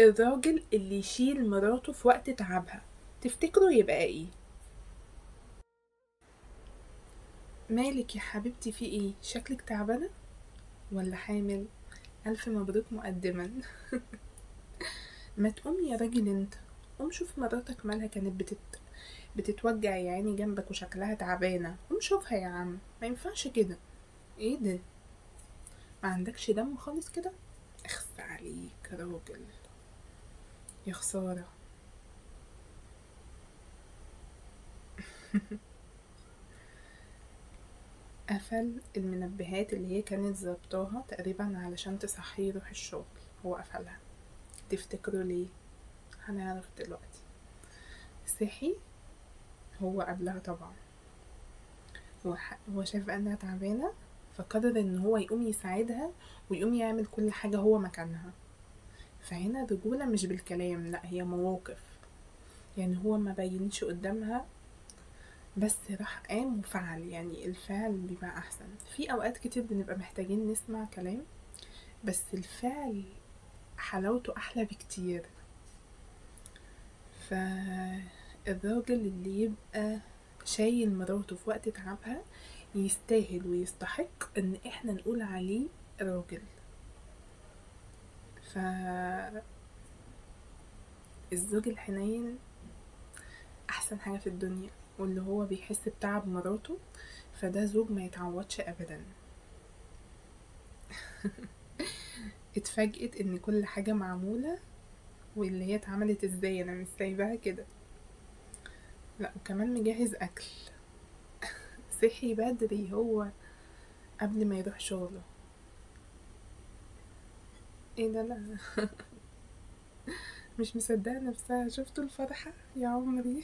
الراجل اللي يشيل مراته في وقت تعبها تفتكروا يبقى ايه؟ مالك يا حبيبتي، في ايه؟ شكلك تعبانة ولا حامل؟ الف مبروك مقدما. ما تقوم يا راجل انت، قوم شوف مراتك مالها، كانت بتتوجع يا عيني جنبك وشكلها تعبانة، قوم شوفها يا عم، ما ينفعش كده. ايه ده؟ ما عندكش دم خالص كده؟ اخس عليك يا راجل، يا خسارة. قفل المنبهات اللي هي كانت ظبطاها تقريبا علشان تصحيه يروح الشغل، هو قفلها. تفتكروا ليه؟ هنعرف دلوقتي. صحي هو قبلها طبعا، هو شاف بقى انها تعبانة، فقرر ان هو يقوم يساعدها ويقوم يعمل كل حاجة هو مكانها. فهنا الرجولة مش بالكلام، لا هي مواقف. يعني هو ما بينش قدامها، بس راح قام وفعل، يعني الفعل بيبقى احسن. في اوقات كتير بنبقى محتاجين نسمع كلام، بس الفعل حلاوته احلى بكتير. فالراجل اللي يبقى شايل مراته في وقت تعبها يستاهل ويستحق ان احنا نقول عليه راجل. ف الزوج الحنين احسن حاجة في الدنيا، واللي هو بيحس بتعب مراته، فده زوج ما يتعوضش ابدا. اتفاجئت ان كل حاجة معمولة، واللي هي اتعملت ازاي، انا مش سايباها كده. لا وكمان مجهز اكل. صحي بدري هو قبل ما يروح شغله. ايه ده؟ لا مش مصدقه نفسها. شفتوا الفرحة يا عمري؟